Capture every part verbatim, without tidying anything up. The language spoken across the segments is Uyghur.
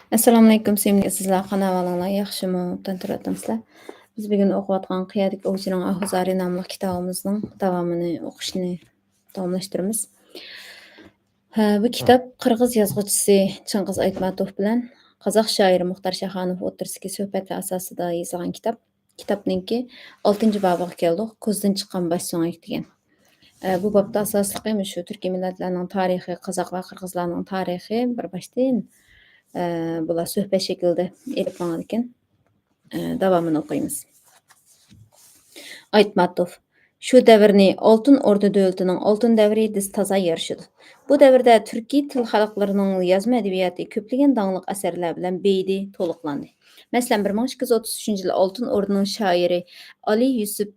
ئەسسالامۇئەلەيكۇم، سۆيۈملۈك ئەزىزلەر، قانداق ئەھۋالىڭلار؟ ياخشىمۇ؟ ئوبدان تۇرۇۋاتامسىلەر؟ بىز بۈگۈن ئوقۇۋاتقان قىيادىكى ئوۋچىنىڭ ئاھۇ زارى ناملىق كىتابىمىزنىڭ داۋامىنى ئوقۇشنى داۋاملاشتۇرىمىز. ھە، بۇ كىتاب قىرغىز يازغۇچىسى چىڭغىز ئايتماتوف بىلەن قازاق شائىرى مۇختار شاخانوف ئوتتۇرىسىدىكى سۆھبەتلەر ئاساسىدا يېزىلغان كىتاب. كىتابنىڭكى ئالتىنچى بابىغا كەلدۇق، كوزىدىن چىققان باش سۆڭەك دېگەن. ئە، بۇ بابتا ئاساسلىقى مۇشۇ تۈركىي مىللەتلەرنىڭ تارىخى، قازاق ۋە قىرغىزلارنىڭ تارىخى بىر باشتىن، ئە، بۇلار سۆھبەت شەكلىدە ئېلىپ ماڭىدىكەن. ئە، داۋامىنى ئوقۇيمىز. ئايتماتوف، شۇ دەۋرنى ئالتۇن ئوردا دۆلىتىنىڭ ئالتۇن دەۋرى دېسە تازا يارىشىدۇ. بۇ دەۋردە تۈركىي تىل خەلقلىرىنىڭ يازما ئەدەبىياتى كۆپلىگەن داڭلىق ئەسەرلەر بىلەن بېيىدى، تولۇقلاندى. مەسىلەن، بىر مىڭ ئىككى يۈز ئوتتۇز ئۈچىنچى يىلى ئالتۇن ئوردىنىڭ شائىرى ئالى يۈسۈپ،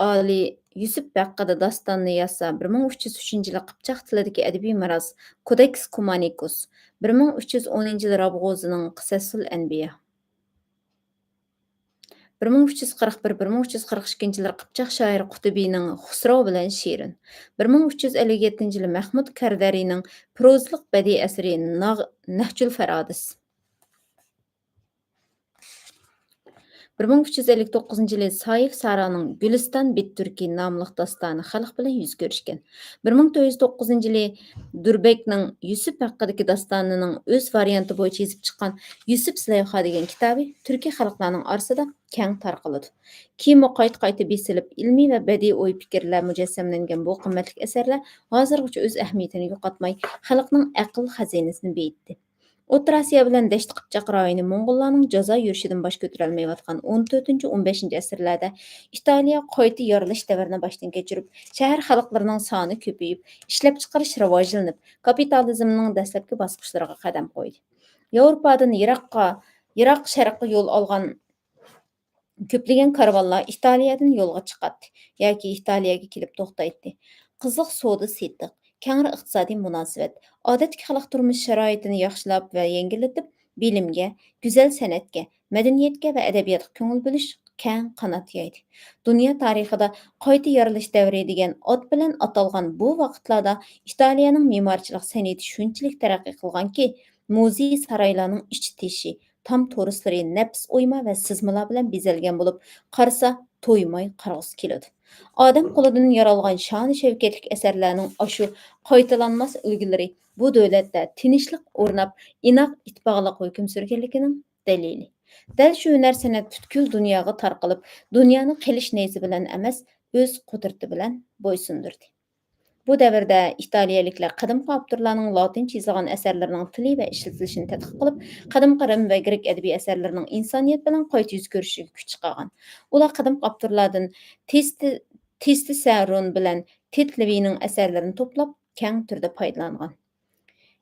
ئالى يۈسۈپ ھەققىدە داستاننى يازسا، بىر مىڭ ئۈچ يۈز ئۈچىنچى يىلى قىپچاق تىلىدىكى ئەدەبىي مىراس كودېكس كۇمانىكۇس، بىر مىڭ ئۈچ يۈز ئونىنچى يىلى راۋغۇزىنىڭ قىسەسۇل ئەنبىيا، بىر مىڭ ئۈچ يۈز قىرىق بىر، بىر مىڭ ئۈچ يۈز قىرىق ئىككىنچى يىلى قىپچاق شائىرى قۇتۇبىنىڭ خۇسراۋ بىلەن شېرىن، بىر مىڭ ئۈچ يۈز ئەللىك يەتتىنچى يىلى مەھمۇد كەردەرىنىڭ پروزىلىق بەدىئىي ئەسىرى ناغ-، نەھجۇل فەرادىس، بىر مىڭ ئۈچ يۈز ئەللىك توققۇزىنچى يىلى سايىف سارانىڭ گۈلىستان بىت تۈركى ناملىق داستانى خەلق بىلەن يۈز كۆرۈشكەن. بىر مىڭ تۆت يۈز توققۇزىنچى يىلى دۇربەكنىڭ يۈسۈپ ھەققىدىكى داستانىنىڭ ئۆز ۋارىيانتى بويىچە يېزىپ چىققان يۈسۈپ زۇلەيخا دېگەن كىتابى تۈركىي خەلقلەرنىڭ ئارىسىدا كەڭ تارقىلىدۇ. كېيىنمۇ قايتا-قايتا بېسىلىپ، ئىلمىي ۋە بەدىئىي ئوي-پىكىرلەر مۇجەسسەملەنگەن بۇ قىممەتلىك ئەسەرلەر ھازىرغىچە ئۆز ئەھمىيىتىنى يوقاتماي، خەلقنىڭ ئەقىل خەزىنىسىنى بېيىتتى. ئوتتۇرا ئاسىيا بىلەن دەشتى قىپچاق رايونى موڭغۇللارنىڭ جازا يۈرۈشىدىن باش كۆتۈرەلمەيۋاتقان ئون تۆتىنچى، ئون بەشىنچى ئەسىرلەردە ئىتالىيە قايتا يارىلىش دەۋرىنى باشتىن كەچۈرۈپ، شەھەر خەلقلىرىنىڭ سانى كۆپىيىپ، ئىشلەپچىقىرىش راۋاجلىنىپ، كاپىتالىزمنىڭ دەسلەپكى باسقۇچلىرىغا قەدەم قويدى. ياۋروپادىن يىراققا، يىراق شەرققە يول ئالغان كۆپلىگەن كارۋانلار ئىتالىيەدىن يولغا چىقاتتى ياكى ئىتالىيەگە كېلىپ توختايتتى. قىزىق سودا-سېتىق، كەڭرى ئىقتىسادىي مۇناسىۋەت، ئادەتتىكى خەلق تۇرمۇش شارائىتىنى ياخشىلاپ ۋە يەڭگىللىتىپ، بىلىمگە، گۈزەل سەنئەتكە، مەدەنىيەتكە ۋە ئەدەبىياتقا كۆڭۈل بۆلۈش كەڭ قانات يايدى. دۇنيا تارىخىدا قايتا يارىلىش دەۋرى دېگەن ئات بىلەن ئاتالغان بۇ ۋاقىتلاردا ئىتالىيەنىڭ مېمارچىلىق سەنئىتى شۇنچىلىك تەرەققىي قىلغانكى، مۇزېي سارايلارنىڭ ئىچ تېشى، تام تورۇسلىرى نەپىس ئويما ۋە سىزمىلار بىلەن بېزەلگەن بولۇپ، قارىسا تويماي قارىغۇسى كېلىدۇ. ئادەم قولىدىن يارالغان شانۇ-شەۋكەتلىك ئەسەرلەرنىڭ ئاشۇ قايتىلانماس ئۈلگىلىرى بۇ دۆلەتتە تىنچلىق ئورناپ، ئىناق، ئىتتىپاقلىق ھۆكۈم سۈرگەنلىكىنىڭ دەلىلى. دەل شۇ ھۈنەر-سەنئەت پۈتكۈل دۇنياغا تارقىلىپ، دۇنيانى قىلىچ نەيزە بىلەن ئەمەس، ئۆز قۇدرىتى بىلەن بويسۇندۇردى. بۇ دەۋردە ئىتالىيەلىكلەر قەدىمكى ئاپتورلارنىڭ لاتىنچە يېزىلغان ئەسەرلىرىنىڭ تىلى ۋە ئىشلىتىلىشىنى تەتقىق قىلىپ، قەدىمكى رىم ۋە گرېك ئەدەبىي ئەسەرلىرىنىڭ ئىنسانىيەت بىلەن قايتا يۈز كۆرۈشىگە كۈچ چىقارغان. ئۇلار قەدىمكى ئاپتورلاردىن تېستى-، تېستىسەرون بىلەن تېت لىۋىينىڭ ئەسەرلىرىنى توپلاپ، كەڭ تۈردە پايدىلانغان.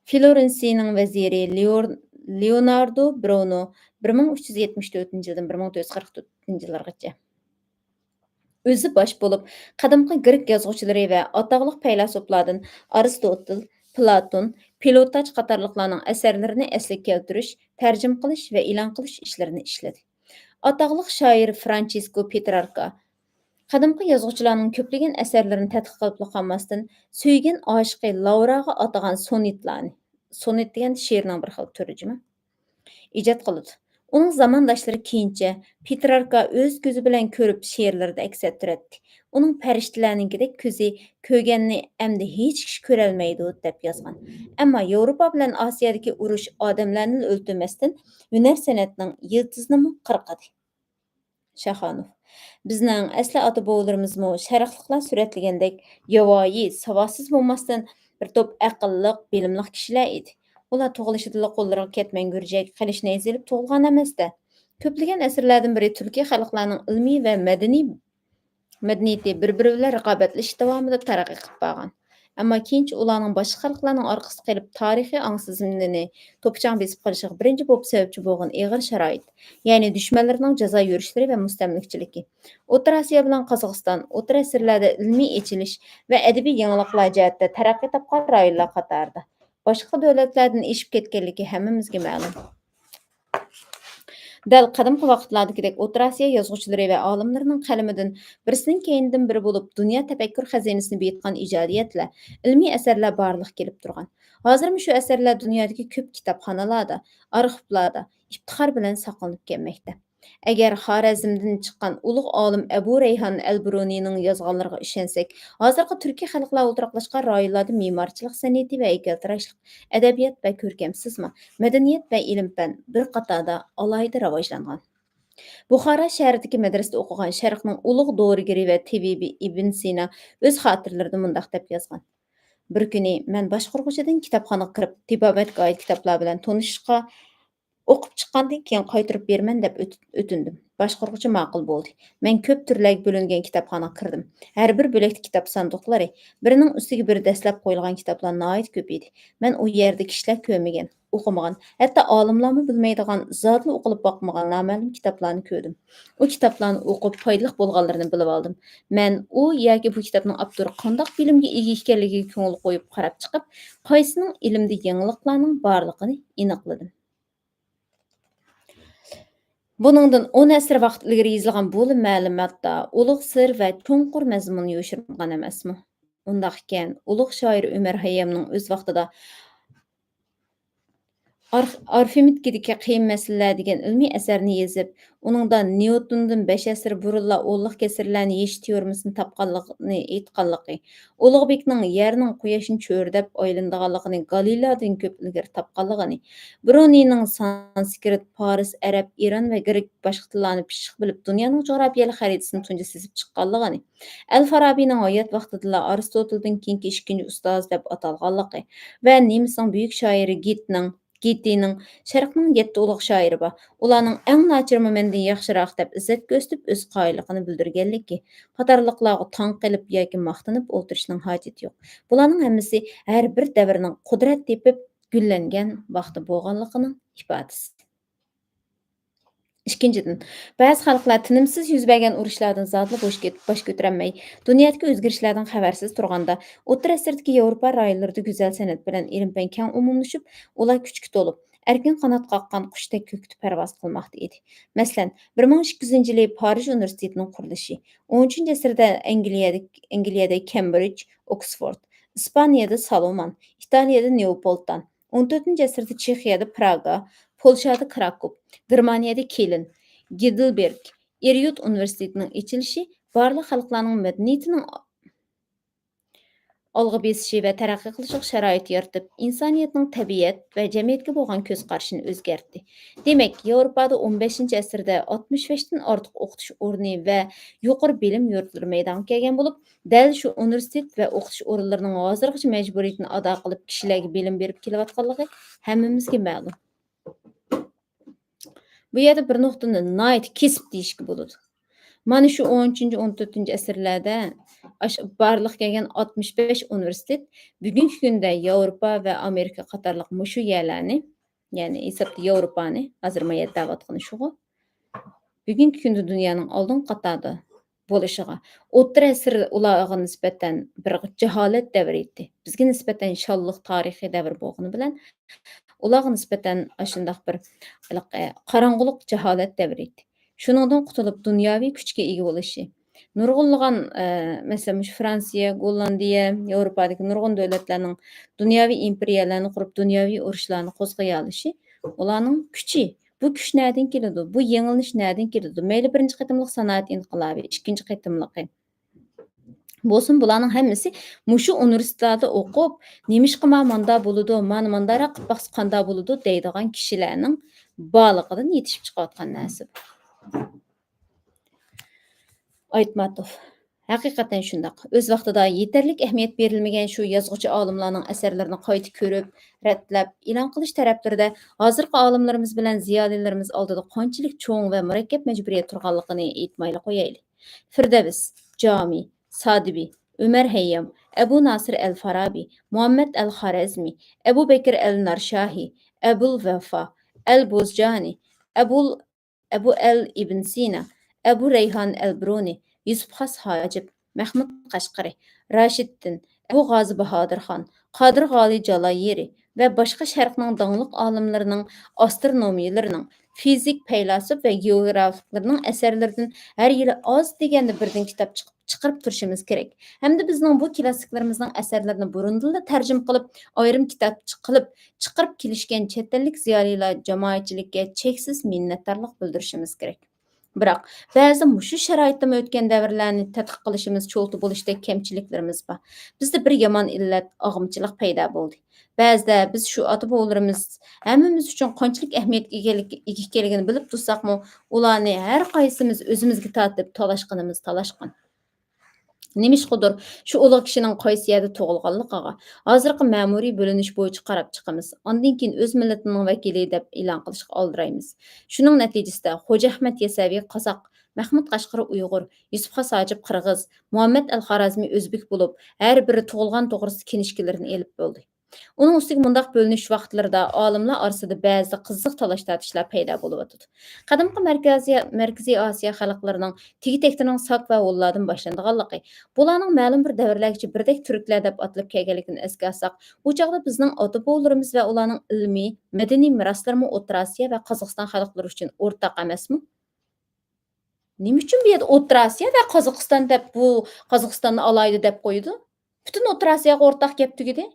فلورېنسىيىنىڭ ۋەزىرى لېئور-، لېئوناردو برۇنو، بىر مىڭ ئۈچ يۈز يەتمىش تۆتىنچى يىلدىن بىر مىڭ تۆت يۈز قىرىق تۆتىنچى يىللارغىچە. ئۆزى باش بولۇپ، قەدىمكى گرېك يازغۇچىلىرى ۋە ئاتاقلىق پەيلاسوپلاردىن ئارستوتىل، پلاتون، پلۇتارك قاتارلىقلارنىڭ ئەسەرلىرىنى ئەسلىگە كەلتۈرۈش، تەرجىمە قىلىش ۋە ئېلان قىلىش ئىشلىرىنى ئىشلىدى. ئاتاقلىق شائىر فرانچېسكو پېتراركا قەدىمكى يازغۇچىلارنىڭ كۆپلىگەن ئەسەرلىرىنى تەتقىق قىلىپلا قالماستىن، سۆيگەن ئاشىقى لاۋراغا ئاتىغان سونېتلارنى، سونېت دېگەن شېئىرنىڭ بىر خىل تۈرى جۇمۇ، ئىجاد قىلىدۇ. ئۇنىڭ زامانداشلىرى كېيىنچە پېتراركا ئۆز كۆزى بىلەن كۆرۈپ شېئىرلىرىدا ئەكس ئەتتۈرەتتى. ئۇنىڭ پەرىشتىلەرنىڭكىدەك كۆزى كۆرگەننى ئەمدى ھېچ كىشى كۆرەلمەيدۇ، دەپ يازغان. ئەمما ياۋروپا بىلەن ئاسىيادىكى ئۇرۇش ئادەملەرنىلا ئۆلتۈرمەستىن، ھۈنەر-سەنئەتنىڭ يىلتىزىنىمۇ قىرقىدى. شاخانوف. بىزنىڭ ئەسلى ئاتا-بوۋىلىرىمىزمۇ شەرقلىقلار سۈرەتلىگەندەك ياۋايى، ساۋاتسىز بولماستىن، بىر توپ ئەقىللىق، بىلىملىق كىشىلەر ئىدى. ئۇلار تۇغۇلۇشىدىلا قوللىرىغا كەتمەن گۈرجەك، قىلىچ نەيزە ئېلىپ تۇغۇلغان ئەمەس-دە. كۆپلىگەن ئەسىرلەردىن بىرى تۈركىي خەلقلەرنىڭ ئىلمىي ۋە مەدەنىي مەدەنىيىتى بىر-بىرى بىلەن رىقابەتلىشىش داۋامىدا تەرەققىي قىلىپ بارغان. ئەمما كېيىنچە ئۇلارنىڭ باشقا خەلقلەرنىڭ ئارقىسىغا قېلىپ، تارىخىي ئاڭسىزلىقنى توپا-چاڭ بېسىپ قېلىشىغا بىرىنچى بولۇپ سەۋەبچى بولغان ئېغىر شارائىت، يەنى دۈشمەنلىرىنىڭ جازا يۈرۈشلىرى ۋە مۇستەملىكىچىلىكى. ئوتتۇرا ئاسىيا بىلەن قازاقىستان ئوتتۇرا ئەسىرلەردە ئىلمىي ئېچىلىش ۋە ئەدەبىي يېڭىلىقلار جەھەتتە تەرەققىي تاپقان رايونلار قاتارىدا. باشقا دۆلەتلەردىن ئېشىپ كەتكەنلىكى ھەممىمىزگە مەلۇم. دەل قەدىمكى ۋاقىتلاردىكىدەك ئوتتۇرا ئاسىيا يازغۇچىلىرى ۋە ئالىملىرىنىڭ قەلىمىدىن بىرسىنىڭ كەينىدىن بىرى بولۇپ دۇنيا تەپەككۇر خەزىنىسىنى بېيىتقان ئىجادىيەتلەر، ئىلمىي ئەسەرلەر بارلىققا كېلىپ تۇرغان. ھازىرمۇ شۇ ئەسەرلەر دۇنيادىكى كۆپ كىتابخانىلاردا، ئارخىپلاردا ئىپتىخار بىلەن ساقلىنىپ كەلمەكتە. ئەگەر خارەزمدىن چىققان ئۇلۇغ ئالىم ئەبۇ رەيھان ئەلبىرۇنىنىڭ يازغانلىرىغا ئىشەنسەك، ھازىرقى تۈركىي خەلقلەر ئولتۇراقلاشقان رايونلاردا مېمارچىلىق سەنئىتى ۋە ھەيكەلتىراشلىق، ئەدەبىيات ۋە كۆركەم سىزما، مەدەنىيەت ۋە ئىلىم-پەن بىر قاتاردا ئالاھىدە راۋاجلانغان. بۇخارا شەھىرىدىكى مەدرىسىدە ئوقۇغان شەرقنىڭ ئۇلۇغ دورىگىرى ۋە تېبىبى ئىبن سىنا ئۆز خاتىرىلىرىدە مۇنداق دەپ يازغان: «بىر كۈنى مەن باشقۇرغۇچىدىن كىتابخانىغا كىرىپ، تېبابەتكە ئائىت كىتابلار بىلەن تونۇشۇشقا، ئوقۇپ چىققاندىن كېيىن قايتۇرۇپ بېرىمەن دەپ ئۆت-، ئۆتۈندۈم. باشقۇرغۇچى ماقۇل بولدى. مەن كۆپ تۈرلەرگە بۆلۈنگەن كىتابخانىغا كىردىم. ھەر بىر بۆلەكتە كىتاب ساندۇقلىرى، بىرىنىڭ ئۈستىگە بىرى دەسسەپ قويۇلغان كىتابلار ناھايىتى كۆپ ئىدى. مەن ئۇ يەردە كىشىلەر كۆرمىگەن، ئوقۇمىغان، ھەتتا ئالىملارمۇ بىلمەيدىغان، زادىلا ئوقۇلۇپ باقمىغان نامەلۇم كىتابلارنى كۆردۈم. ئۇ كىتابلارنى ئوقۇپ پايدىلىق بولغانلىرىنى بىلىۋالدىم. مەن ئۇ ياكى بۇ كىتابنىڭ ئاپتورى قانداق بىلىمگە ئىگە ئىكەنلىكىگە كۆڭۈل قويۇپ قاراپ چىقىپ، قايسىنىڭ ئىلىمدە يېڭىلىقلارنىڭ بارلىقىنى ئېنىقلىدىم.» بۇنىڭدىن ئون ئەسىر ۋاقىت ئىلگىرى يېزىلغان بۇ مەلۇماتتا ئۇلۇغ سىر ۋە چوڭقۇر مەزمۇن يوشۇرۇنغان ئەمەسمۇ؟ ئۇنداق ئىكەن، ئۇلۇغ شائىر ئۆمەر ھەييامنىڭ ئۆز ۋاقتىدا ئارخ-، ئارفمېتىكىدىكى قىيىن مەسىلىلەر دېگەن ئىلمىي ئەسەرنى يېزىپ، ئۇنىڭدا نيۇتوندىن بەش ئەسىر بۇرۇنلا ئونلۇق كەسىرلەرنى يېشىش تېئورېمىسىنى تاپقانلىقىنى ئېيتقانلىقى، ئۇلۇغبېكنىڭ يەرنىڭ قۇياشنى چۆرىدەپ ئايلىنىدىغانلىقىنى گالىلېودىن كۆپ ئىلگىرى تاپقانلىقىنى، برۇنىنىڭ سانسكرىت، پارس، ئەرەب، ئىران ۋە گرېك باشقا تىللارنى پىششىق بىلىپ، دۇنيانىڭ جۇغراپىيەلىك خەرىتىسىنى تۇنجى سىزىپ چىققانلىقىنى، ئەل فارابىنىڭ ھايات ۋاقتىدىلا ئارستوتىلدىن كېيىنكى ئىككىنچى ئۇستاز دەپ ئاتالغانلىقى ۋە نېمىسنىڭ بۈيۈك شائىرى گېتنىڭ، گېتېنىڭ «شەرقنىڭ يەتتە ئۇلۇغ شائىرى بار، ئۇلارنىڭ ئەڭ ناچىرىمۇ مەندىن ياخشىراق» دەپ ئىززەت كۆرسىتىپ، ئۆز قايىللىقىنى بىلدۈرگەنلىكى قاتارلىقلارغا تاڭ قېلىپ ياكى ماختىنىپ ئولتۇرۇشنىڭ ھاجىتى يوق. بۇلارنىڭ ھەممىسى ھەر بىر دەۋرنىڭ قۇدرەت تېپىپ گۈللەنگەن ۋاقتى بولغانلىقىنىڭ ئىپادىسى. ئىككىنچىدىن، بەزى خەلقلەر تىنىمسىز يۈز بەرگەن ئۇرۇشلاردىن زادىلا بوش كېتىپ، باش كۆتۈرەلمەي، دۇنيادىكى ئۆزگىرىشلەردىن خەۋەرسىز تۇرغاندا، ئوتتۇرا ئەسىردىكى ياۋروپا رايونلىرىدا گۈزەل سەنئەت بىلەن ئىلىم-پەن كەڭ ئومۇملىشىپ، ئۇلار كۈچكە تولۇپ، ئەركىن قانات قاققان قۇشتەك كۆكتە پەرۋاز قىلماقتا ئىدى. مەسىلەن، بىر مىڭ ئىككى يۈزىنچى يىلى پارىژ ئۇنىۋېرسىتېتىنىڭ قۇرۇلۇشى، ئون ئۈچىنچى ئەسىردە ئەنگلىيەدە، ئەنگلىيەدە كەمبرىج، ئوكسفورد، ئىسپانىيەدە سالومون، ئىتالىيەدە نېئوپولتان، ئون تۆتىنچى ئەسىردە چېخىيەدە پراگا، پولشادا كراكوپ، گېرمانىيەدە كېلن، گېدېلبېرگ، ئېريۇت ئۇنىۋېرسىتېتىنىڭ ئېچىلىشى بارلىق خەلقلەرنىڭ مەدەنىيىتىنىڭ ئالغا بېسىشى ۋە تەرەققىي قىلىشىغا شارائىت يارىتىپ، ئىنسانىيەتنىڭ تەبىئەت ۋە جەمئىيەتكە بولغان كۆز قارىشىنى ئۆزگەرتتى. دېمەك، ياۋروپادا ئون بەشىنچى ئەسىردە ئاتمىش بەشتىن ئارتۇق ئوقۇتۇش ئورنى ۋە يۇقىرى بىلىم يۇرتلىرى مەيدانغا كەلگەن بولۇپ، دەل شۇ ئۇنىۋېرسىتېت ۋە ئوقۇتۇش ئورۇنلىرىنىڭ ھازىرغىچە مەجبۇرىيىتىنى ئادا قىلىپ، كىشىلەرگە بىلىم بېرىپ كېلىۋاتقانلىقى ھەممىمىزگە مەلۇم. بۇ يەردە بىر نۇقتىنى ناھايىتى كېسىپ دېيىشكە بولىدۇ. مانا شۇ ئون ئۈچىنچى، ئون تۆتىنچى ئەسىرلەردە ئاش-، بارلىققا كەلگەن ئاتمىش بەش ئۇنىۋېرسىتېت بۈگۈنكى كۈندە ياۋروپا ۋە ئامېرىكا قاتارلىق مۇشۇ يەرلەرنى، يەنى ھېسابتا ياۋروپانى، ھازىر ما يەردە دەۋاتقىنى شۇغۇ. بۈگۈنكى كۈندە دۇنيانىڭ ئالدىنقى قاتاردا بولۇشىغا، ئوتتۇرا ئەسىر ئۇلارغا نىسبەتەن بىر جاھالەت دەۋرى ئىدى. بىزگە نىسبەتەن شانلىق تارىخىي دەۋر بولغىنى بىلەن، ئۇلارغا نىسبەتەن ئاشۇنداق بىر ھېلىقى قاراڭغۇلۇق جاھالەت دەۋرى ئىدى. شۇنىڭدىن قۇتۇلۇپ، دۇنياۋى كۈچكە ئىگە بولۇشى، نۇرغۇنلىغان، ئە، مەسىلەن، مۇشۇ فرانسىيە، گوللاندىيە، ياۋروپادىكى نۇرغۇن دۆلەتلەرنىڭ دۇنياۋى ئىمپېرىيەلەرنى قۇرۇپ، دۇنياۋى ئۇرۇشلارنى قوزغىيالىشى ئۇلارنىڭ كۈچى. بۇ كۈچ نەدىن كېلىدۇ؟ بۇ يېڭىلىنىش نەدىن كېلىدۇ؟ مەيلى بىرىنچى قېتىملىق سانائەت ئىنقىلابى، ئىككىنچى قېتىملىقى بولسۇن، بۇلارنىڭ ھەممىسى مۇشۇ ئۇنىۋېرسىتېتلاردا ئوقۇپ، نېمىشقا ما ماندا بولىدۇ، مانا مانداراق قىلىپ باقسا قاندا بولىدۇ دەيدىغان كىشىلەرنىڭ بارلىقىدىن يېتىشىپ چىقىۋاتقان نەرسە بۇ. ئايتماتوف. ھەقىقەتەن شۇنداق. ئۆز ۋاقتىدا يېتەرلىك ئەھمىيەت بېرىلمىگەن شۇ يازغۇچى ئالىملارنىڭ ئەسەرلىرىنى قايتا كۆرۈپ، رەتلەپ، ئېلان قىلىش تەرەپلىرىدە ھازىرقى ئالىملىرىمىز بىلەن زىيالىيلىرىمىز ئالدىدا قانچىلىك چوڭ ۋە مۇرەككەپ مەجبۇرىيەت تۇرغانلىقىنى ئېيتمايلا قويايلى. فىردەۋس، جامى، سادىبى، ئۆمەر ھەييام، ئەبۇ ناسىر ئەل فارابى، مۇھەممەد ئەل خارەزمى، ئەبۇ بەكرى ئەل نارشاھى، ئەبۇل ۋەفا، ئەل بوزجانى، ئەبۇل ئەبۇ ئەل ئىبن سىنا، ئەبۇ رەيھان ئەل بىرۇنى، يۈسۈپ خاس ھاجىپ، مەھمۇد قەشقىرى، راشىدتىن، ئەبۇ غازى باھادىرخان، قادىر غالى جالايىرى، ۋە باشقا شەرقنىڭ داڭلىق ئالىملىرىنىڭ، ئاسترونومىيلىرىنىڭ، فىزىك، پەيلاسوپ ۋە گېئوگرافلىرىنىڭ ئەسەرلىرىدىن ھەر يىلى ئاز دېگەندە بىردىن كىتاب چىقىپ، چىقىرىپ تۇرۇشىمىز كېرەك. ھەمدە بىزنىڭ بۇ كلاسسىكلىرىمىزنىڭ ئەسەرلىرىنى بۇرۇندىنلا تەرجىمە قىلىپ، ئايرىم كىتاب چىقىلىپ، چىقىرىپ كېلىشكەن چەت ئەللىك زىيالىيلار جامائەتچىلىككە چەكسىز مىننەتدارلىق بىلدۈرۈشىمىز كېرەك. بىراق، بەزىدە مۇشۇ شارائىتتىمۇ ئۆتكەن دەۋرلەرنى تەتقىق قىلىشىمىز چولتا بولۇشتەك كەمچىلىكلىرىمىز بار. بىزدە بىر يامان ئىللەت، ئاغىمچىلىق پەيدا بولدى. بەزىدە بىز شۇ ئاتا-بوۋىلىرىمىز ھەممىمىز ئۈچۈن قانچىلىك ئەھمىيەتكە ئىگىلىك-، ئىگە ئىكەنلىكىنى بىلىپ تۇرساقمۇ، ئۇلارنى ھەر قايسىمىز ئۆزىمىزگە تارتىپ تالاشقىنىمىز تالاشقان. نېمىشقىدۇر، شۇ ئۇلۇغ كىشىنىڭ قايسى يەردە تۇغۇلغانلىقىغا، ھازىرقى مەمۇرىي بۆلۈنۈش بويىچە قاراپ چىقىمىز. ئاندىن كېيىن ئۆز مىللىتىنىڭ ۋەكىلى دەپ ئېلان قىلىشقا ئالدىرايمىز. شۇنىڭ نەتىجىسىدە، خوجا ئەخمەت يەسەۋى قازاق، مەخمۇت قەشقىرى ئۇيغۇر، يۈسۈپ خاس ھاجىپ قىرغىز، مۇھەممەد ئەل خارەزمى ئۆزبېك بولۇپ، ھەر بىرى تۇغۇلغان توغرىسىدا كىنىشكىلىرىنى ئېلىپ بولدى. ئۇنىڭ ئۈستىگە مۇنداق بۆلۈنۈش ۋاقىتلىرىدا ئالىملار ئارىسىدا بەزىدە قىزىق تالاش-تارتىشلار پەيدا بولۇۋاتىدۇ. قەدىمكى مەركەزىي، مەركىزىي ئاسىيا خەلقلىرىنىڭ تېگى-تەكتىنىڭ ساپ ۋە ھونلاردا باشلىنىدىغانلىقى، بۇلارنىڭ مەلۇم بىر دەۋرلەرگىچە بىردەك تۈركلەر دەپ ئاتىلىپ كەلگەنلىكىنى ئەسكە ئالساق، ئۇ چاغدا بىزنىڭ ئاتا-بوۋىلىرىمىز ۋە ئۇلارنىڭ ئىلمىي، مەدەنىي مىراسلىرىمۇ ئوتتۇرا ئاسىيا ۋە قازاقىستان خەلقلىرى ئۈچۈن ئورتاق ئەمەسمۇ؟ نېمە ئۈچۈن بۇ يەردە ئوتتۇرا ئاسىيا ۋە قازاقىستان دەپ، بۇ قازاقىستاننى ئالاھىدە دەپ قويىدۇ؟ پۈتۈن ئوتتۇرا ئاسىياغا ئورتاق گەپ تۈگىدى.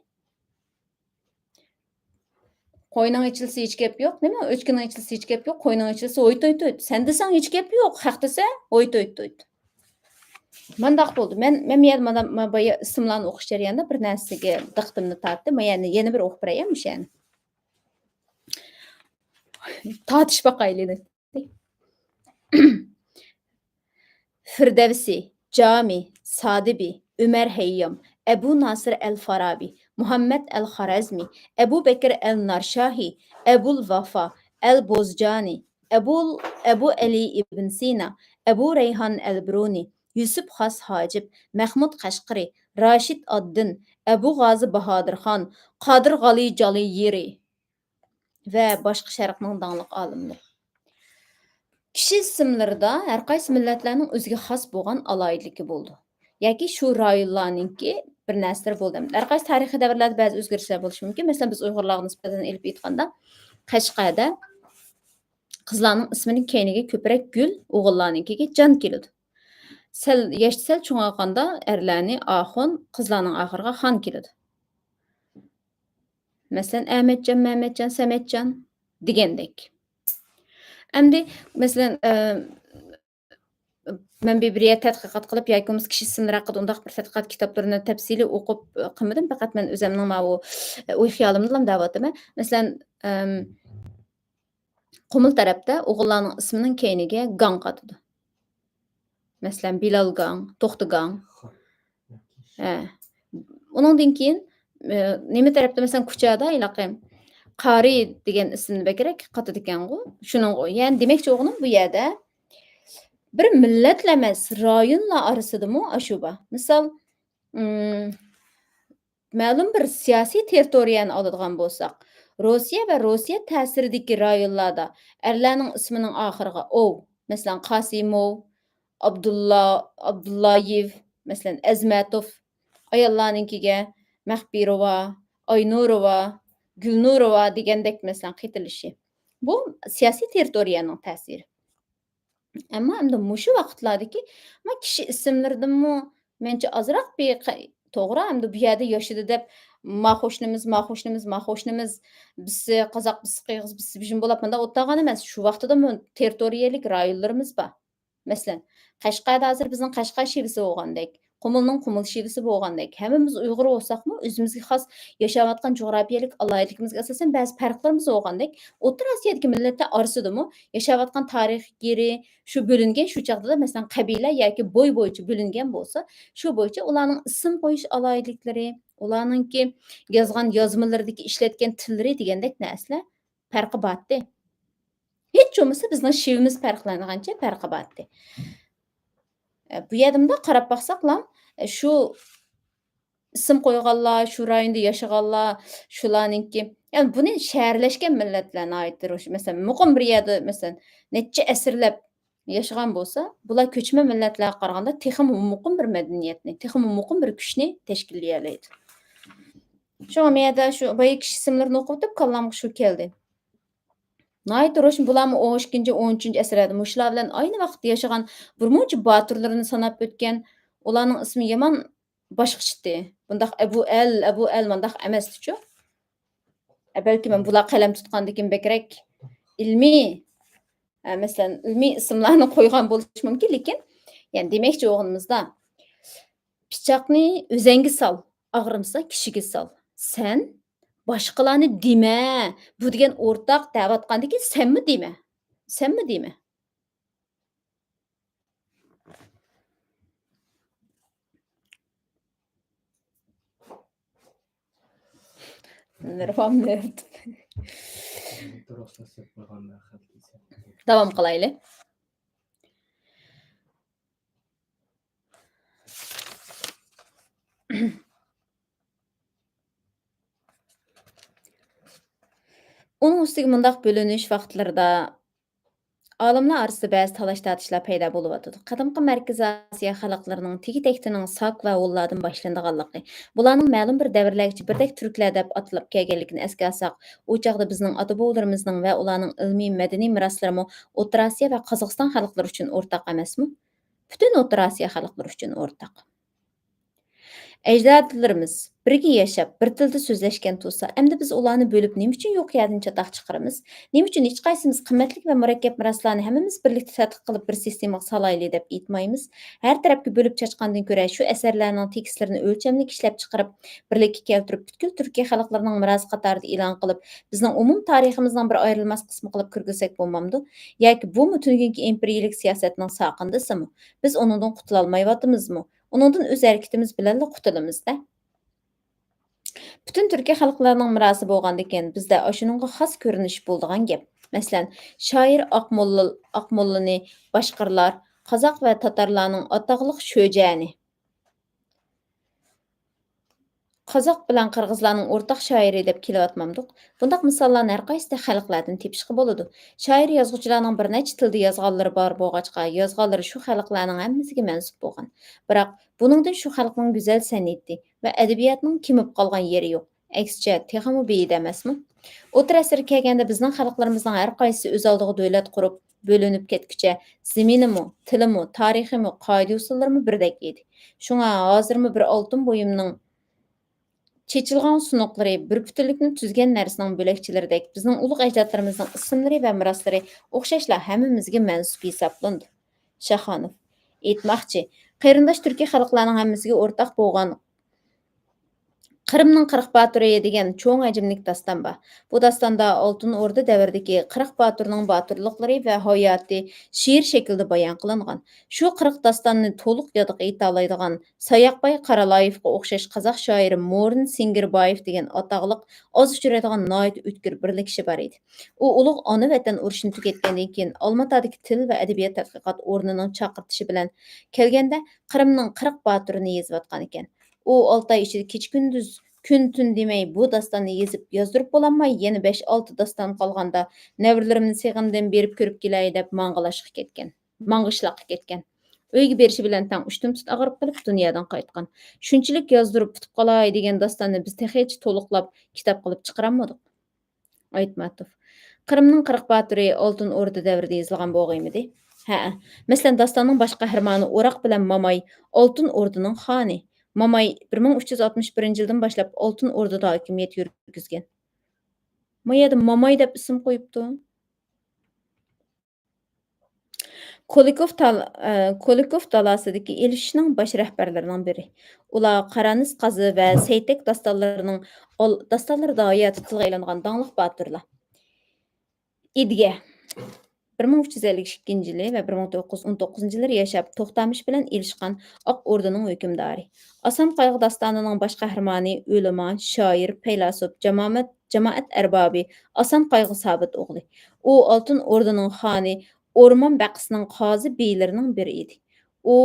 قوينىڭ ئېچىلسا ھېچ گەپ يوق. نېمە؟ ئۆچكىنىڭ ئېچىلسا ھېچ گەپ يوق. قوينىڭ ئېچىلسا ھويت، ھويت، ھويت. سەن دېسەڭ ھېچ گەپ يوق. خەق دېسە ھويت، ھويت، ھويت. مانداق بولدى. مەن، مەن بۇ يەردە مانا، ما-، بايا ئىسىملارنى ئوقۇش جەريانىدا بىر نەرسىگە دىققىتىمنى تارتتى. ما يەنە، يەنە بىر ئوقۇپ بېرەي مۇشۇ يەرنى. تارتىش باقايلى. فىردەۋسى، جامى، سادىبى، ئۆمەر ھەييام، ئەبۇ ناسىر ئەل فارابى، مۇھەممەد ئەل خارەزمى، ئەبۇ بەكرى ئەل نارشاھى، ئەبۇل ۋافا ئەل بوزجانى، ئەبۇل، ئەبۇ ئەلى ئىبن سىنا، ئەبۇ رەيھان ئەل بىرۇنى، يۈسۈپ خاس ھاجىپ، مەخمۇت قەشقىرى، راشىد ئاد دىن، ئەبۇ غازى باھادىر خان، قادىر غالى جالىيىرى ۋە باشقا شەرقنىڭ داڭلىق ئالىملىرى. كىشى ئىسىملىرىدا ھەر قايسى مىللەتلەرنىڭ ئۆزىگە خاس بولغان ئالاھىدىلىكى بولىدۇ. ياكى شۇ رايونلارنىڭكى بىر نەرسىلىرى بولىدۇ. ھەر قايسى تارىخىي دەۋرلەردە بەزى ئۆزگىرىشلەر بولۇشى مۇمكىن. مەسىلەن، بىز ئۇيغۇرلارغا نىسبەتەن ئېلىپ ئېيتقاندا، قەشقەردە قىزلارنىڭ ئىسمىنىڭ كەينىگە كۆپرەك گۈل، ئوغۇللارنىڭكىگە جان كېلىدۇ. سەل، ياشتا سەل چوڭايغاندا ئەرلەرنى ئاخۇن، قىزلارنىڭ ئاخىرىغا خان كېلىدۇ. مەسىلەن، ئەمەتجان، مەمەتجان، سەمەتجان دېگەندەك. ئەمدى، مەسىلەن، ئە، مەن بىر، بىر يەر تەتقىقات قىلىپ ياكى بولمىسا كىشى ئىسىملىرى ھەققىدە ئۇنداق بىر تەتقىقات كىتابلىرىنى تەپسىلىي ئوقۇپ، ئە، قىلمىدىم. پەقەت مەن ئۆزەمنىڭ ماۋۇ، ئە، ئوي-خىيالىمدىلا دەۋاتىمەن. مەسىلەن، ئەم، قۇمۇل تەرەپتە ئوغۇللارنىڭ ئىسمىنىڭ كەينىگە گاڭ قاتىدۇ. مەسىلەن، بىلال گاڭ، توختى گاڭ. ھە. ئۇنىڭدىن كېيىن، ئە، نېمە تەرەپتە، مەسىلەن، كۇچادا ھېلىقى قارى دېگەن ئىسىمنى بەكرەك قاتىدىكەنغۇ. شۇنىڭغۇ. يەنى دېمەكچى بولغىنىم بۇ يەردە بىر مىللەتلا ئەمەس، رايونلار ئارىسىدىمۇ ئاشۇ بار. مىسال، ئىم، مەلۇم بىر سىياسىي تېررىتورىيەنى ئالىدىغان بولساق، روسىيە ۋە روسىيە تەسىرىدىكى رايونلاردا ئەرلەرنىڭ ئىسمىنىڭ ئاخىرىغا ئوۋ، مەسىلەن، قاسىموۋ، ئابدۇللا، ئابدۇللايېۋ، مەسىلەن، ئەزمەتوف، ئاياللارنىڭكىگە مەخپىروۋا، ئاينۇروۋا، گۈلنۇروۋا دېگەندەك، مەسىلەن، قېتىلىشى. بۇ سىياسىي تېررىتورىيەنىڭ تەسىرى. ئەمما ئەمدى مۇشۇ ۋاقىتلاردىكى، ما، كىشى ئىسىملىرىدىنمۇ مەنچە ئازراق بىر قە-، توغرا، ئەمدى بۇ يەردە ياشىدى دەپ، ما قوشنىمىز، ما قوشنىمىز، ما قوشنىمىز، بىسى قازاق، بىسى قىرغىز، بىسى بىژىم بولاپ مۇنداق ئولتۇرغان ئەمەس. شۇ ۋاقتىدىمۇ تېررىتورىيەلىك رايونلىرىمىز بار. مەسىلەن، قەشقەردە ھازىر بىزنىڭ قەشقەر شىۋىسى بولغاندەك، قۇمۇلنىڭ قۇمۇل شىۋىسى بولغاندەك، ھەممىمىز ئۇيغۇر بولساقمۇ، ئۆزىمىزگە خاس ياشاۋاتقان جۇغراپىيەلىك ئالاھىدىلىكىمىزگە ئاساسەن بەزى پەرقلىرىمىز بولغاندەك، ئوتتۇرا ئاسىيادىكى مىللەتلەر ئارىسىدىمۇ ياشاۋاتقان تارىخىي يېرى شۇ بۆلۈنگەن، شۇ چاغدىلا، مەسىلەن، قەبىلە ياكى بوي بويىچە بۆلۈنگەن بولسا، شۇ بويىچە ئۇلارنىڭ ئىسىم قويۇش ئالاھىدىلىكلىرى، ئۇلارنىڭكى يازغان يازمىلىرىدىكى ئىشلەتكەن تىللىرى دېگەندەك نەرسىلەر پەرقى بارتتى. ھېچ بولمىسا بىزنىڭ شىۋىمىز پەرقلەنگەنچە پەرقى بارتتى. ئە، بۇ يەردە مۇنداق قاراپ باقساقلا، ئە، شۇ ئىسىم قويغانلار، شۇ رايوندا ياشىغانلار، شۇلارنىڭكى، يەنى بۇنى شەھەرلەشكەن مىللەتلەر ناھايىتى روشەن. مەسىلەن، مۇقىم بىر يەردە، مەسىلەن، نەچچە ئەسىرلەپ ياشىغان بولسا، بۇلار كۆچمە مىللەتلەرگە قارىغاندا تېخىمۇ مۇقىم بىر مەدەنىيەتنى، تېخىمۇ مۇقىم بىر كۈچنى تەشكىللىيەلەيدۇ. شۇڭا مەن يەردە شۇ بايا كىشى ئىسىملىرىنى ئوقۇۋېتىپ، كاللامغا شۇ كەلدى. ناھايىتى روشەن، بۇلارمۇ ئون ئىككىنچى، ئون ئۈچىنچى ئەسىردە مۇشۇلار بىلەن ئاينى ۋاقىتتا ياشىغان بىر مۇنچە باتۇرلىرىنى ساناپ ئۆتكەن. ئۇلارنىڭ ئىسمى يامان باشقىچىتى. بۇنداق ئەبۇ ئەل، ئەبۇ ئەل مۇنداق ئەمەستىچۇ. ئە، بەلكى مەن بۇلار قەلەم تۇتقاندىكىن بەكرەك ئىلمىي، ئە، مەسىلەن، ئىلمىي ئىسىملارنى قويغان بولۇشى مۇمكىن، لېكىن، يەنى دېمەكچى بولغىنىمىزدا، پىچاقنى ئۆزەڭگە سال، ئاغرىمىسا كىشىگە سال. سەن باشقىلارنى دېمە، بۇ دېگەن ئورتاق دەۋاتقاندىكىن سەنمۇ دېمە. سەنمۇ دېمە. نېرۋام نېرىدە. داۋام قىلايلى. ئۇنىڭ ئۈستىگە مۇنداق بۆلۈنۈش ۋاقىتلىرىدا ئالىملار ئارىسىدا بەزى تالاش-تارتىشلار پەيدا بولۇۋاتىدۇ. قەدىمكى مەركىزىي ئاسىيا خەلقلىرىنىڭ تېگى-تەكتىنىڭ ساك ۋە ھونلاردىن باشلىنىدىغانلىقى، بۇلارنىڭ مەلۇم بىر دەۋرلەرگىچە بىردەك تۈركلەر دەپ ئاتىلىپ كەلگەنلىكىنى ئەسكە ئالساق، ئۇ چاغدا بىزنىڭ ئاتا-بوۋىلىرىمىزنىڭ ۋە ئۇلارنىڭ ئىلمىي-مەدەنىي مىراسلىرىمۇ ئوتتۇرا ئاسىيا ۋە قازاقىستان خەلقلىرى ئۈچۈن ئورتاق ئەمەسمۇ؟ پۈتۈن ئوتتۇرا ئاسىيا خەلقلىرى ئۈچۈن ئورتاق. ئەجدادلىرىمىز بىرگە ياشاپ، بىر تىلدا سۆزلەشكەن تۇرسا، ئەمدى بىز ئۇلارنى بۆلۈپ نېمە ئۈچۈن يۇقىرى يەردىن چاتاق چىقىرىمىز؟ نېمە ئۈچۈن ھېچقايسىمىز قىممەتلىك ۋە مۇرەككەپ مىراسلارنى ھەممىمىز بىرلىكتە تەتقىق قىلىپ بىر سىستېمىغا سالايلى دەپ ئېيتمايمىز؟ ھەر تەرەپكە بۆلۈپ چاچقاندىن كۆرە شۇ ئەسەرلەرنىڭ تېكىستلىرىنى ئۆلچەملىك ئىشلەپ چىقىرىپ، بىرلىككە كەلتۈرۈپ، پۈتكۈل تۈركىي خەلقلىرىنىڭ مىراسى قاتارىدا ئېلان قىلىپ، بىزنىڭ ئومۇمىي تارىخىمىزنىڭ بىر ئايرىلماس قىسمى قىلىپ كىرگۈزسەك بولمامدۇ؟ ياكى بۇمۇ تۈنۈگۈنكى ئىمپېرىيىلىك سىياسەتنىڭ ساقىندىسىمۇ؟ بىز ئۇنىڭدىن قۇتۇلالمايۋاتىمىزمۇ؟ ئۇنىڭدىن ئۆز ھەرىكىتىمىز بىلەنلا قۇتۇلىمىز-دە. پۈتۈن تۈركىي خەلقلەرنىڭ مىراسى بولغاندىكىن، بىزدە ئاشۇنىڭغا خاس كۆرۈنۈش بولىدىغان گەپ. مەسىلەن، شائىر ئاقموللا، ئاقموللىنى باشقىرىلار، قازاق ۋە تاتارلارنىڭ ئاتاقلىق شۆجەنى، قازاق بىلەن قىرغىزلارنىڭ ئورتاق شائىرى دەپ كېلىۋاتمامدۇق؟ بۇنداق مىساللارنى ھەر قايسى خەلقلەردىن تېپىشقا بولىدۇ. شائىر، يازغۇچىلارنىڭ بىر نەچچە تىلدا يازغانلىرى بار بولغاچقا، يازغانلىرى شۇ خەلقلەرنىڭ ھەممىسىگە مەنسۇپ بولغان. بىراق، بۇنىڭدىن شۇ خەلقنىڭ گۈزەل سەنئىتى ۋە ئەدەبىياتىنىڭ كېمىپ قالغان يېرى يوق. ئەكسىچە، تېخىمۇ بېيىدۇ ئەمەسمۇ؟ ئوتتۇرا ئەسىرگە كەلگەندە بىزنىڭ خەلقلىرىمىزنىڭ ھەر قايسىسى ئۆز ئالدىغا دۆلەت قۇرۇپ، بۆلۈنۈپ كەتكۈچە، زېمىنىمۇ، تىلىمۇ، تارىخىمۇ، قائىدە-ئۇسۇللىرىمۇ بىردەك ئىدى. شۇڭا ھازىرمۇ بىر ئالتۇن بۇيۇمنىڭ چېچىلغان سۇنۇقلىرى، بىر پۈتۈنلۈكنى تۈزگەن نەرسىنىڭ بۆلەكچىلىرىدەك، بىزنىڭ ئۇلۇغ ئەجدادلىرىمىزنىڭ ئىسىملىرى ۋە مىراسلىرى ئوخشاشلا ھەممىمىزگە مەنسۇپ ھېسابلىنىدۇ. شاخانوف. ئېيتماقچى، قېرىنداش تۈركىي خەلقلەرنىڭ ھەممىسىگە ئورتاق بولغان قىرىمنىڭ قىرىق باتۇرى دېگەن چوڭ ھەجىملىك داستان بار. بۇ داستاندا ئالتۇن ئوردا دەۋرىدىكى قىرىق باتۇرنىڭ باتۇرلۇقلىرى ۋە ھاياتى شېئىر شەكلىدە بايان قىلىنغان. شۇ قىرىق داستاننى تولۇق يادقا ئېيتالايدىغان ساياقباي قارالايېۋقا ئوخشاش قازاق شائىرى مورىن سىڭگىربايېف دېگەن ئاتاقلىق ئاز ئۇچرايدىغان ناھايىتى ئۆتكۈر بىرلا كىشى بار ئىدى. ئۇ ئۇلۇغ ئانا ۋەتەن ئۇرۇشىنى تۈگەتكەندىن كېيىن، ئالماتادىكى تىل ۋە ئەدەبىيات تەتقىقات ئورنىنىڭ چاقىرتىشى بىلەن كەلگەندە، قىرىمنىڭ قىرىق باتۇرىنى يېزىۋاتقانىكەن. ئۇ ئالتە ئاي ئىچىدە كېچە-كۈندۈز، كۈن-تۈن دېمەي، بۇ داستاننى يېزىپ، يازدۇرۇپ بولالماي، يەنە بەش-ئالتە داستان قالغاندا، نەۋرىلىرىمنى سېغىندىم، بېرىپ كۆرۈپ كېلەي دەپ ماڭغىلاشقا كەتكەن. ماڭغىشلاققا كەتكەن. ئۆيگە بېرىشى بىلەن تەڭ ئۇشتۇمتۇت ئاغرىپ قېلىپ، دۇنيادىن قايتقان. شۇنچىلىك يازدۇرۇپ پۈتۈپ قالاي دېگەن داستاننى بىز تېخىچە تولۇقلاپ، كىتاب قىلىپ چىقىرالمىدۇق. ئايتماتوف. قىرىمنىڭ قىرىق باتۇرى ئالتۇن ئوردا دەۋرىدە يېزىلغان بولغىيمىدى؟ ھەئە. مەسىلەن، داستاننىڭ باش قەھرىمانى ئوراق بىلەن ماماي ئالتۇن ئوردىنىڭ خانى. ماماي بىر مىڭ ئۈچ يۈز ئاتمىش بىرىنچى يىلدىن باشلاپ ئالتۇن ئوردىدا ھاكىمىيەت يۈرگۈزگەن. ما يەردە ماماي دەپ ئىسىم قويۇپتۇ. كولىكوف تال-، ئە، كولىكوف تالاسىدىكى ئېلىشىشنىڭ باش رەھبەرلىرىنىڭ بىرى. ئۇلار قارانىس قازى ۋە سەيتەك داستانلىرىنىڭ ئال-، داستانلىرىدا ھاياتىي تىلغا ئېلىنغان داڭلىق باتۇرلار. ئىدىگە. بىر مىڭ ئۈچ يۈز ئەللىك ئىككىنچى يىلى ۋە بىر مىڭ توققۇز يۈز ئون توققۇزىنچى يىلى ياشاپ، توختامىش بىلەن ئېلىشقان ئاق ئوردىنىڭ ھۆكۈمدارى. ئاسان قايغۇ داستانىنىڭ باش قەھرىمانى ئۆلىما، شائىر، پەيلاسوپ، جامامەت-، جامائەت ئەربابى ئاسان قايغۇ سابىت ئوغلى. ئۇ ئالتۇن ئوردىنىڭ خانى، ئورمان بەقىسىنىڭ قازى بىيلىرىنىڭ بىرى ئىدى. ئۇ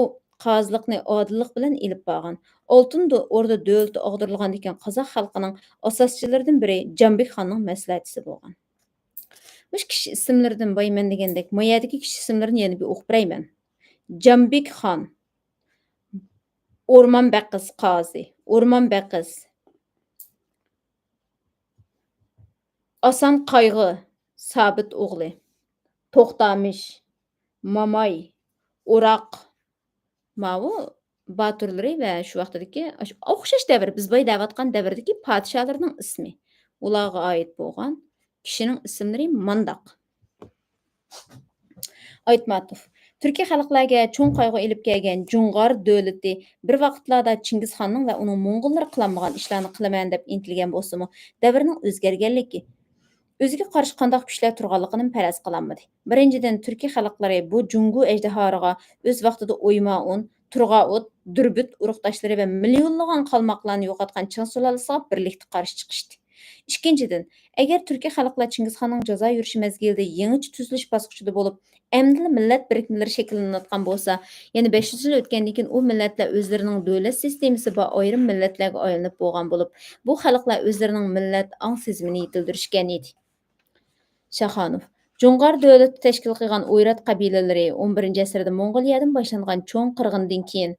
قازىلىقنى ئادىللىق بىلەن ئېلىپ بارغان. ئالتۇن دو-، ئوردا دۆلىتى ئاغدۇرۇلغاندىن كېيىن، قازاق خەلقىنىڭ ئاساسچىلىرىدىن بىرى جامبىك خاننىڭ مەسلىھەتچىسى بولغان. مۇشۇ كىشى ئىسىملىرىدىن بايىمەن دېگەندەك، ما يەردىكى كىشى ئىسىملىرىنى يەنە بىر ئوقۇپ بېرەيمەن. جامبىك خان، ئورمان بەقىس قازى، ئورمان بەقىس. ئاسان قايغۇ سابىت ئوغلى، توختامىش، ماماي، ئوراق، ماۋۇ باتۇرلىرى ۋە شۇ ۋاقتىدىكى ئاشۇ ئوخشاش دەۋر، بىز بايا دەۋاتقان دەۋردىكى پادىشاھلىرىنىڭ ئىسمى. ئۇلارغا ئائىت بولغان كىشىنىڭ ئىسىملىرى مانداق. ئايتماتوف. تۈركىي خەلقلەرگە چوڭ قايغۇ ئېلىپ كەلگەن جۇڭغار دۆلىتى بىر ۋاقىتلاردا چىڭگىزخاننىڭ ۋە ئۇنىڭ موڭغۇللىرى قىلالمىغان ئىشلارنى قىلىمەن دەپ ئىنتىلگەن بولسىمۇ، دەۋرنىڭ ئۆزگەرگەنلىكى، ئۆزىگە قارشى قانداق كۈچلەر تۇرغانلىقىنىمۇ پەرەز قىلالمىدى. بىرىنچىدىن، تۈركىي خەلقلىرى بۇ جۇڭگو ئەجدىھارىغا ئۆز ۋاقتىدا ئويمائۇن، تۇرغائۇت، دۈربۈت ئۇرۇقداشلىرى ۋە مىليونلىغان قالماقلارنى يوقاتقان چىڭ سۇلالىسىغا بىرلىكتە قارشى چىقىشتى. ئىككىنچىدىن، ئەگەر تۈركىي خەلقلەر چىڭگىزخاننىڭ جازا يۈرۈشى مەزگىلىدە يېڭىچە تۈزۈلۈش باسقۇچىدا بولۇپ، ئەمدىلا مىللەت بىرىكمىلىرى شەكىللىنىۋاتقان بولسا، يەنە بەش يۈز يىل ئۆتكەندىن كېيىن ئۇ مىللەتلەر ئۆزلىرىنىڭ دۆلەت سىستېمىسى بار ئايرىم مىللەتلەرگە ئايلىنىپ بولغان بولۇپ، بۇ خەلقلەر ئۆزلىرىنىڭ مىللەت ئاڭ سېزىمىنى يېتىلدۈرۈشكەن ئىدى. شاخانوف. جۇڭغار دۆلىتى تەشكىل قىلغان ئويرات قەبىلىلىرى ئون بىرىنچى ئەسىردە موڭغۇلىيەدىن باشلانغان چوڭ قىرغىندىن كېيىن،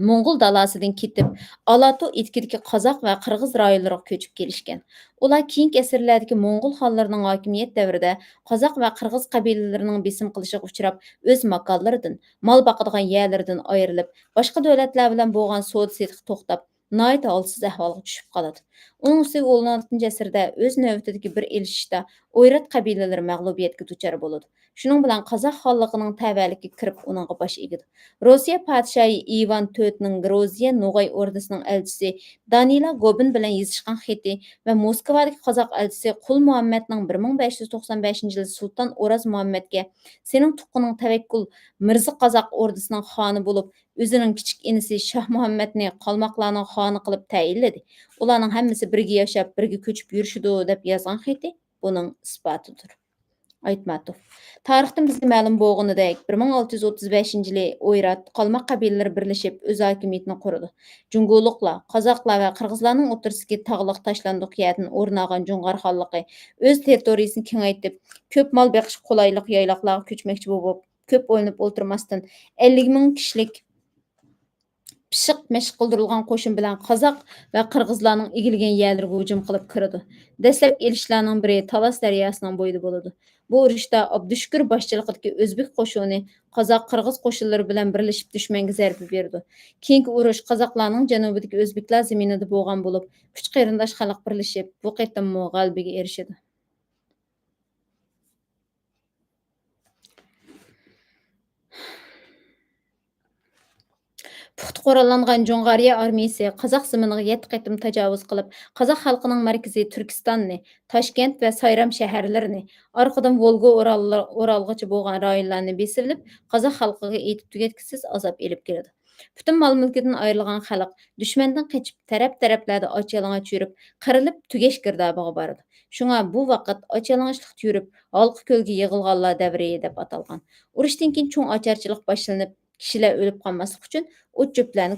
موڭغۇل دالاسىدىن كېتىپ، ئالاتو ئېتىكىدىكى قازاق ۋە قىرغىز رايونلىرىغا كۆچۈپ كېلىشكەن. ئۇلار كېيىنكى ئەسىرلەردىكى موڭغۇل خانلىرىنىڭ ھاكىمىيەت دەۋرىدە قازاق ۋە قىرغىز قەبىلىلىرىنىڭ بېسىم قىلىشىغا ئۇچراپ، ئۆز ماكانلىرىدىن، مال باقىدىغان يەرلىرىدىن ئايرىلىپ، باشقا دۆلەتلەر بىلەن بولغان سودا سېتىقى توختاپ، ناھايىتى ھالسىز ئەھۋالغا چۈشۈپ قالىدۇ. ئۇنىڭ ئۈستىگە ئون ئالتىنچى ئەسىردە ئۆز نۆۋىتىدىكى بىر ئېلىشىشتا ئويرات قەبىلىلىرى مەغلۇبىيەتكە دۇچار بولىدۇ. شۇنىڭ بىلەن قازاق خانلىقىنىڭ تەۋەلىكى كىرىپ ئۇنىڭغا باش ئېگىدۇ. روسىيە پادىشاھى ئىۋان تۆتىنىڭ گروزىيە نوغاي ئوردىسىنىڭ ئەلچىسى دانىلا گوبىن بىلەن يېزىشقان خېتى ۋە موسكۋادىكى قازاق ئەلچىسى قۇل مۇھەممەدنىڭ بىر مىڭ بەش يۈز توقسان بەشىنچى يىلى سۇلتان ئوراز مۇھەممەدكە سېنىڭ تۇغقىنىڭ تەۋەككۈل مىرزا قازاق ئوردىسىنىڭ خانى بولۇپ، ئۆزىنىڭ كىچىك ئىنىسى شاھ مۇھەممەدنى قالماقلارنىڭ خانى قىلىپ تەيىنلىدى. ئۇلارنىڭ ھەممىسى بىرگە ياشاپ، بىرگە كۆچۈپ يۈرۈشىدۇ، دەپ يازغان خېتى بۇنىڭ ئىسپاتىدۇر. ئايتماتوف. تارىختىن بىزگە مەلۇم بولغىنىدەك، بىر مىڭ ئالتە يۈز ئوتتۇز بەشىنچى يىلى ئويرات، قالماق قەبىلىلىرى بىرلىشىپ، ئۆز ھاكىمىيىتىنى قۇرىدۇ. جۇڭگولۇقلار، قازاقلار ۋە قىرغىزلارنىڭ ئوتتۇرىسىدىكى تاغلىق تاشلاندۇق يەردىن ئورۇن ئالغان جۇڭغار خانلىقى ئۆز تېررىتورىيىسىنى كېڭەيتىپ، كۆپ مال بېقىشقا قولايلىق يايلاقلارغا كۆچمەكچى بولۇپ، كۆپ ئويلىنىپ ئولتۇرماستىن، ئەللىك مىڭ كىشىلىك پىششىق مەشىق قىلدۇرۇلغان قوشۇن بىلەن قازاق ۋە قىرغىزلارنىڭ ئىگىلىگەن يەرلىرىگە ھۇجۇم قىلىپ كىرىدۇ. دەسلەپكى ئېلىشلارنىڭ بىرى تالاس دەرياسىنىڭ بويىدا بولىدۇ. بۇ ئۇرۇشتا ئابدۇشۈكۈر باشچىلىقىدىكى ئۆزبېك قوشۇنى قازاق، قىرغىز قوشۇنلىرى بىلەن بىرلىشىپ دۈشمەنگە زەربە بېرىدۇ. كېيىنكى ئۇرۇش قازاقلارنىڭ جەنۇبىدىكى ئۆزبېكلار زېمىنىدا بولغان بولۇپ، ئۈچ قېرىنداش خەلق بىرلىشىپ، بۇ قېتىممۇ غەلىبىگە ئېرىشىدۇ. پۇختا قوراللانغان جۇڭغارىيە ئارمىيىسى قازاق زېمىنىغا يەتتە قېتىم تاجاۋۇز قىلىپ، قازاق خەلقىنىڭ مەركىزى تۈركىستاننى، تاشكەنت ۋە سايرام شەھەرلىرىنى، ئارقىدىن ۋولگا ئوراللار-، ئورالغىچە بولغان رايونلارنى بېسىۋېلىپ، قازاق خەلقىگە ئېيتىپ تۈگەتكۈسىز ئازاب ئېلىپ كېلىدۇ. پۈتۈن مال-مۈلكىدىن ئايرىلغان خەلق دۈشمەندىن قېچىپ، تەرەپ-تەرەپلەردە ئاچ-يالىڭاچ يۈرۈپ، قىرىلىپ تۈگەش گىردابىغا بارىدۇ. شۇڭا بۇ ۋاقىت ئاچ-يالىڭاچلىقتا يۈرۈپ، ھالقا كۆلگە يىغىلغانلار دەۋرى دەپ ئاتالغان. ئۇرۇشتىن كېيىن چوڭ ئاچارچىلىق باشلىنىپ، كىشىلەر ئۆلۈپ قالماسلىق ئۈچۈن ئوت-چۆپلەرنى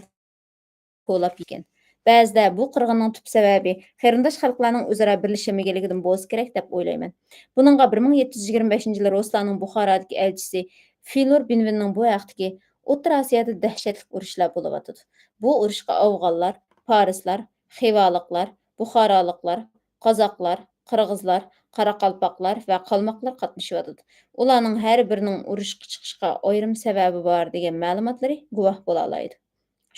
كولاپ يېگەن. بەزىدە بۇ قىرغىننىڭ تۈپ سەۋەبى قېرىنداش خەلقلەرنىڭ ئۆزئارا بىرلىشەلمىگەنلىكىدىن بولسا كېرەك دەپ ئويلايمەن. بۇنىڭغا بىر مىڭ يەتتە يۈز يىگىرمە بەشىنچى يىلى رۇسلارنىڭ بۇخارادىكى ئەلچىسى فىلور بىنۋىننىڭ بۇ ھەقتىكى «ئوتتۇرا ئاسىيادا دەھشەتلىك ئۇرۇشلار بولۇۋاتىدۇ. بۇ ئۇرۇشقا ئافغانلار، پارسلار، خىۋالىقلار، بۇخارالىقلار، قازاقلار، قىرغىزلار، قاراقالپاقلار ۋە قالماقلار قاتنىشىۋاتىدۇ. ئۇلارنىڭ ھەر بىرىنىڭ ئۇرۇشقا چىقىشقا ئايرىم سەۋەبى بار» دېگەن مەلۇماتلىرى گۇۋاھ بولالايدۇ.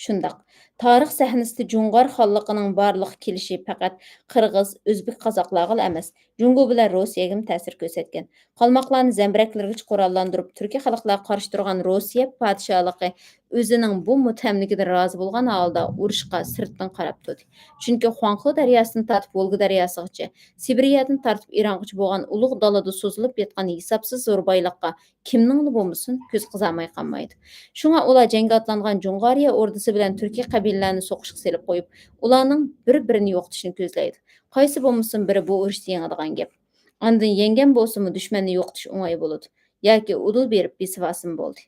شۇنداق، تارىخ سەھنىسىدە جۇڭغار خانلىقىنىڭ بارلىققا كېلىشى پەقەت قىرغىز، ئۆزبېك، قازاقلارغىلا ئەمەس، جۇڭگو بىلەن روسىيەگىمۇ تەسىر كۆرسەتكەن. قالماقلارنى زەمبىرەكلىرىگىچە قوراللاندۇرۇپ، تۈركىي خەلقلەرگە قارشى تۇرغان روسىيە پادىشاھلىقى ئۆزىنىڭ بۇ مۇتتەھەملىكىدىن رازى بولغان ھالدا ئۇرۇشقا سىرتتىن قاراپ تۇردى. چۈنكى خۇاڭخې دەرياسىدىن تارتىپ ۋولگا دەرياسىغىچە، سىبىرىيەدىن تارتىپ ئىرانغىچە بولغان ئۇلۇغ دالىدا سوزۇلۇپ ياتقان ھېسابسىز زور بايلىققا كىمنىڭلا بولمىسۇن، كۆز قىزارماي قالمايدۇ. شۇڭا ئۇلار جەڭگە ئاتلانغان جۇڭغارىيە ئوردىسى بىلەن تۈركىي قەبىلىلەرنى سوقۇشقا سېلىپ قويۇپ، ئۇلارنىڭ بىر-بىرىنى يوقىتىشىنى كۆزلەيدۇ. قايسى بولمىسۇن بىرى بۇ ئۇرۇشتا يېڭىدىغان گەپ. ئاندىن يەڭگەن بولسىمۇ دۈشمەننى يوقىتىش ئوڭاي بولىدۇ. ياكى ئۇدۇل بېرىپ بېسىۋالسىمۇ بولدى.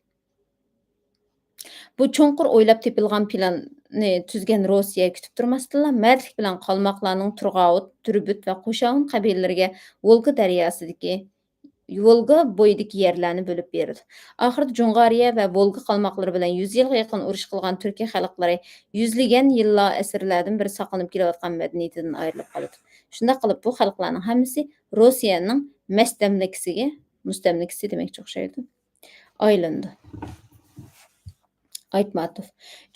بۇ چوڭقۇر ئويلاپ تېپىلغان پىلاننى تۈزگەن روسىيە كۈتۈپ تۇرماستىنلا، مەردلىك بىلەن قالماقلارنىڭ تۇرغاۋۇت، دۈربۈت ۋە قوشاۋۇن قەبىلىلىرىگە ۋولگا دەرياسىدىكى ۋولگا بويىدىكى يەرلەرنى بۆلۈپ بېرىدۇ. ئاخىرىدا جۇڭغارىيە ۋە ۋولگا قالماقلىرى بىلەن يۈز يىلغا يېقىن ئۇرۇش قىلغان تۈركىي خەلقلىرى يۈزلىگەن يىللار، ئەسىرلەردىن بېرى ساقلىنىپ كېلىۋاتقان مەدەنىيىتىدىن ئايرىلىپ قالىدۇ. شۇنداق قىلىپ، بۇ خەلقلەرنىڭ ھەممىسى روسىيەنىڭ مەستەملىكىسىگە، مۇستەملىكىسى دېمەكچى ئوخشايدۇ، ئايلىنىدۇ. ئايتماتوف.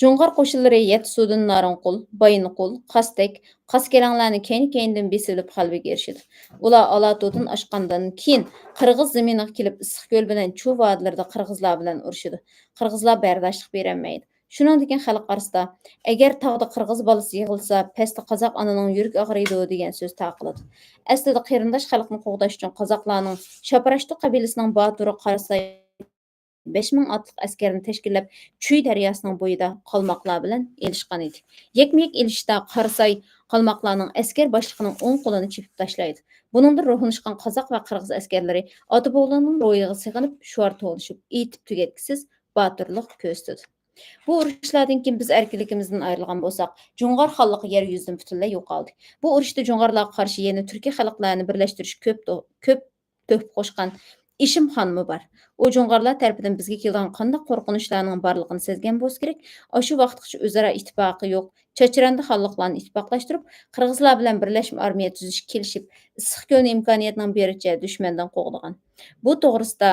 جۇڭغار قوشۇنلىرى يەتتىسۇدىن نارىنقول، بايىنقول، قاستەك، قاسكېلەڭلەرنى كەينى-كەينىدىن بېسىۋېلىپ غەلىبىگە ئېرىشىدۇ. ئۇلار ئالاتاودىن ئاشقاندىن كېيىن، قىرغىز زېمىنىغا كېلىپ، ئىسسىقكۆل بىلەن چۇ ۋادىلىرىدا قىرغىزلار بىلەن ئۇرۇشىدۇ. قىرغىزلار بەرداشلىق بېرەلمەيدۇ. شۇنىڭدىن كېيىن خەلق ئارىسىدا، «ئەگەر تاغدا قىرغىز بالىسى يىغلىسا، پەستە قازاق ئانىنىڭ يۈرىكى ئاغرىيدۇ» دېگەن سۆز تارقىلىدۇ. ئەسلىدە قېرىنداش خەلقنى قوغداش ئۈچۈن قازاقلارنىڭ شاپراشتۇ قەبىلىسىنىڭ باتۇرى قاراساي بەش مىڭ ئاتلىق ئەسكەرنى تەشكىللەپ، چۈي دەرياسىنىڭ بويىدا قالماقلار بىلەن ئېلىشقان ئىدى. يەكمۇ يەك ئېلىشىشتا قاراساي قالماقلارنىڭ ئەسكەر باشلىقىنىڭ ئوڭ قولىنى چېپىپ تاشلايدۇ. بۇنىڭدىن روھلىنىشقان قازاق ۋە قىرغىز ئەسكەرلىرى ئاتا بوۋىلىرىنىڭ روھىغا سېغىنىپ، شوئار توۋلىشىپ، ئېيتىپ تۈگەتكۈسىز باتۇرلۇق كۆرسىتىدۇ. بۇ ئۇرۇشلاردىن كېيىن بىز ئەركىنلىكىمىزدىن ئايرىلغان بولساق، جۇڭغار خانلىقى يەر يۈزىدىن پۈتۈنلەي يوقالدى. بۇ ئۇرۇشتا جۇڭغارلارغا قارشى يەنە تۈركىي خەلقلەرنى بىرلەشتۈرۈش كۆپ تو-، كۆپ تۆھپە قوشقان ئىشىم خانمۇ بار. ئۇ جۇڭغارلار تەرىپىدىن بىزگە كېلىدىغان قانداق قورقۇنچلارنىڭ بارلىقىنى سەزگەن بولسا كېرەك، ئاشۇ ۋاقىتقىچە ئۆزئارا ئىتتىپاقى يوق چاچراندا خانلىقلارنى ئىتتىپاقلاشتۇرۇپ، قىرغىزلار بىلەن بىرلەشمە ئارمىيە تۈزۈشكە كېلىشىپ، ئىسسىقكۆلنى ئىمكانىيەتنىڭ بېرىچە دۈشمەندىن قوغدىغان. بۇ توغرىسىدا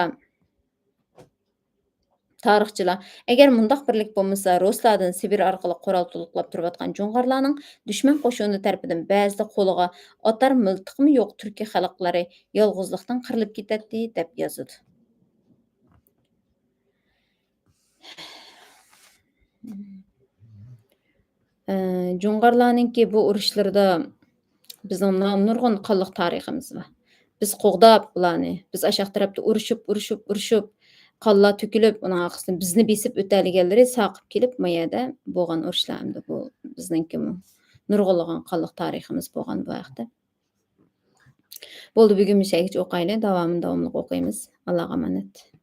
تارىخچىلار، ئەگەر مۇنداق بىرلىك بولمىسا، رۇسلاردىن سىبىر ئارقىلىق قورال تولۇقلاپ تۇرۇۋاتقان جۇڭغارلارنىڭ دۈشمەن قوشۇنى تەرىپىدىن بەزىدە قولىغا ئاتار مىلتىقمۇ يوق تۈركىي خەلقلىرى يالغۇزلۇقتىن قىرىلىپ كېتەتتى، دەپ يازىدۇ. ئە، جۇڭغارلارنىڭكى بۇ ئۇرۇشلىرىدا بىزنىڭ نا-، نۇرغۇن قانلىق تارىخىمىز بار. بىز قوغداپ ئۇلارنى، بىز ئاشاق تەرەپتە ئۇرۇشۇپ، ئۇرۇشۇپ، ئۇرۇشۇپ، قانلار تۆكۈلۈپ، ئۇنىڭ ئارقىسىدىن بىزنى بېسىپ ئۆتەلىگەنلىرى ساقىپ كېلىپ، ما يەردە بولغان ئۇرۇشلار ئەمدى بۇ بىزنىڭكىمۇ نۇرغۇنلىغان قانلىق تارىخىمىز بولغان بۇ ھەقتە. بولدى، بۈگۈن مۇشۇ يەرگىچە ئوقايلى، داۋامىنى داۋاملىق ئوقۇيمىز. ئاللاغا ئامانەت.